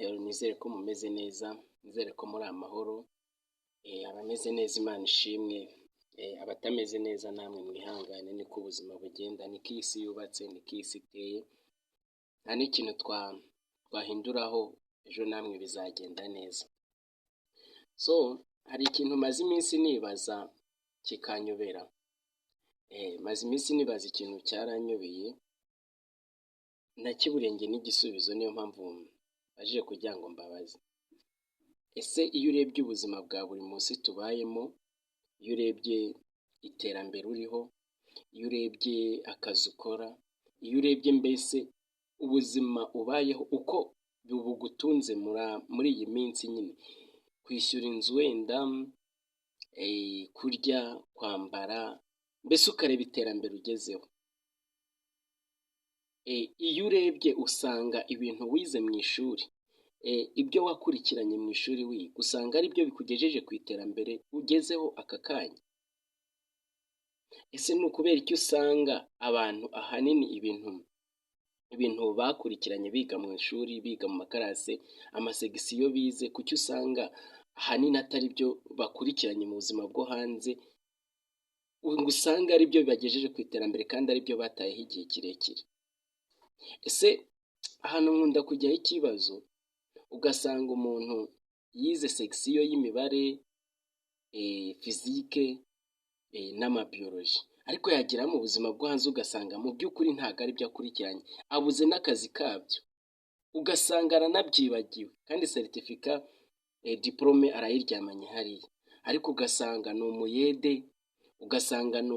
Hello, nizere ko mumeze neza, nizere ko muri amahoro, abameze neza Imana ishimwe, abatameze neza namwe mwihangane, niko ubuzima bugenda, niko iyi si yubatse, niko iyi si iteye, nta n'ikintu twahinduraho, ejo namwe bizagenda neza. So hari ikintu maze iminsi nibaza kikanyobera, maze iminsi nibaza ikintu cyaranyobeye, nakiburiye njye n'igisubizo, niyo mpamvu mbajije kugira ngo mbabaze. Ese iyo urebye ubuzima bwa buri munsi tubayemo, iyo urebye iterambere uriho, iyo urebye akazi ukora, iyo urebye mbese ubuzima ubayeho uko bugutunze muri iyi minsi nyine, kwishyura inzu wenda, kurya, kwambara, mbese ukareba iterambere ugezeho. Iyo urebye usanga ibintu wize mu ishuri, ibyo wakurikiranye mu ishuri wiga, usanga ari byo bikugejeje ku iterambere ugezeho aka kanya? Ese ni ukubera iki usanga abantu ahanini ibintu bakurikiranye biga mu ishuri, biga mu makarase, amasection bize, kuki usanga ahanini atari byo bakurikiranye mu buzima bwo hanze, ngo usange ari byo bibagejeje ku iterambere kandi ari byo batayeho igihe kirekire? Ese ahantu nkunda kujyaho ikibazo, ugasanga umuntu yize section y'imibare, physique n'amabiologie, ariko yagera mu buzima bwo hanze ugasanga mu by'ukuri ntabwo ari byo akurikiranye, abuze n'akazi kabyo, ugasanga aranabyibagiwe kandi certificat, diplôme arayiryamanye hariya, ariko ugasanga ni umuyede, ugasanga ni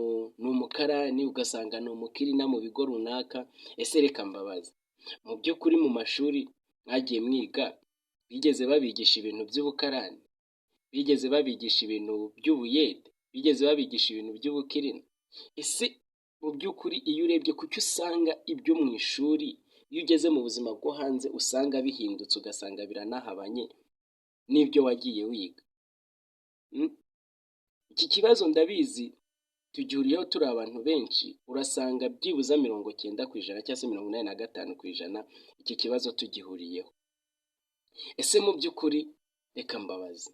umukarani, ugasanga ni umucleaner mu bigo runaka. Ese reka mbabaze, mu by'ukuri mu mashuri mwagiye mwiga bigeze babigisha ibintu by'ubukarani? Bigeze babigisha ibintu by'ubuyede? Bigeze babigisha ibintu by'ubucleaner? Ese mu by'ukuri iyo urebye, kuki usanga ibyo mu ishuri, iyo ugeze mu buzima bwo hanze usanga bihindutse, ugasanga biranahabanye n'ibyo wagiye wiga? Iki kibazo ndabizi tugihuriyeho turi abantu benshi, urasanga byibuze 90% cyangwa se 85% iki kibazo tugihuriyeho. Ese mu by'ukuri reka mbabaze,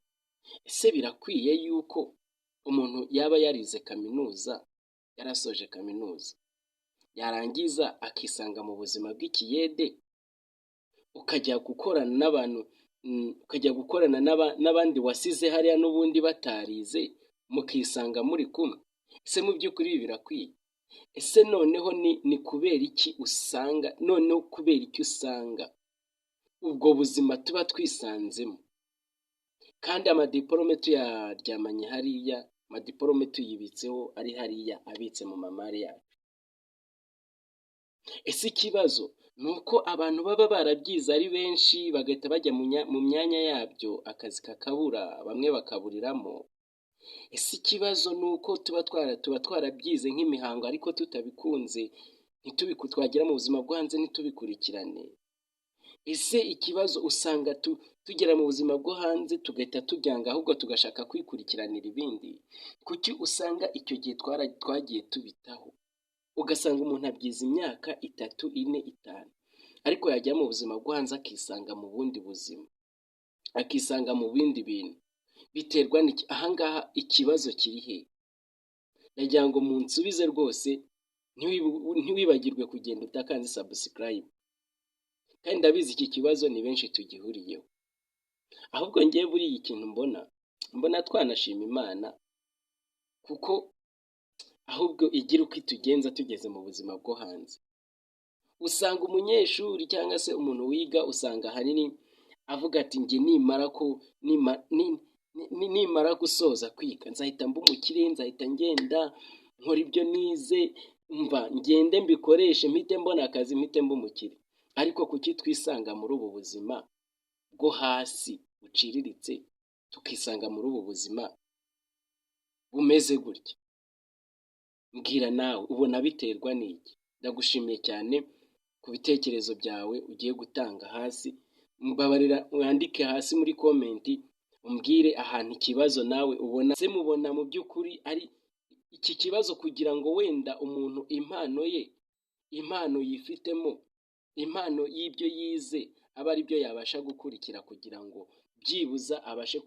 ese birakwiye yuko umuntu yaba yarize kaminuza, yarasoje kaminuza, yarangiza akisanga mu buzima bw'ikiyede, ukajya gukorana n'abantu, ukajya gukorana n'abandi wasize hariya n'ubundi batarize, mukisanga muri kumwe? Ese mu by'ukuri ibi birakwiye? Ese noneho ni kubera iki usanga, noneho kubera iki usanga ubwo buzima tuba twisanzemo kandi amadiplôme tuyaryamanye hariya, amadiplôme tuyibitseho ari hariya abitse mu mamari yacu? Ese ikibazo ni uko abantu baba barabyize ari benshi bagahita bajya mu myanya yabyo, akazi kakabura, bamwe bakaburiramo? Ese ikibazo ni uko tuba twarabyize nk'imihango ariko tutabikunze, twagera mu buzima bwo hanze ntitubikurikirane? Ese ikibazo usanga tugera mu buzima bwo hanze tugahita tubyanga, ahubwo tugashaka kwikurikiranira ibindi? Kuki usanga icyo gihe twagiye tubitaho, ugasanga umuntu abyize imyaka 3, 4, 5, ariko yajya mu buzima bwo hanze akisanga mu bundi buzima, akisanga mu bindi bintu? Biterwa n'iki? Ahangaha ikibazo kiri he? Ndagira ngo munsubize rwose, ntiwibagirwe kugenda utakanze subscribe, kandi ndabizi iki kibazo ni benshi tugihuriyeho. Ahubwo ngewe buriya ikintu mbona twanashima Imana, kuko ahubwo igira uko itugenza tugeze mu buzima bwo hanze. Usanga umunyeshuri cyangwa se umuntu wiga, usanga ahanini avuga ati: "Njye nimara gusoza kwiga nzahita mba umukire, nzahita ngenda nkora ibyo nize, mva ngende mbikoreshe, mpite mbona akazi, mpite mba umukire." Ariko kuki twisanga muri ubu buzima bwo hasi buciriritse, tukisanga muri ubu buzima bumeze gutya? Mbwira nawe, ubona biterwa n'iki? Ndagushimiye cyane ku bitekerezo byawe ugiye gutanga hasi. Mbabarira wandike hasi muri comment, umbwire ahantu ikibazo nawe ubona. Se mubona mu by'ukuri ari iki kibazo kugira ngo wenda umuntu impano ye, impano yifitemo, impano y'ibyo yize, abe aribyo yabasha gukurikira kugira ngo byibuza abashe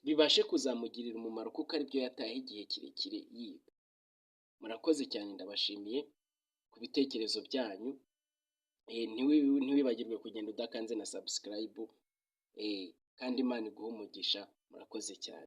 bibashe kuzamugirira umumaro, kuko aribyo yatayeho igihe kirekire yiga. Murakoze cyane, ndabashimiye ku bitekerezo byanyu. Ntiwibagirwe kugenda udakanze na subscribe, kandi Imana iguhe umugisha. Murakoze cyane.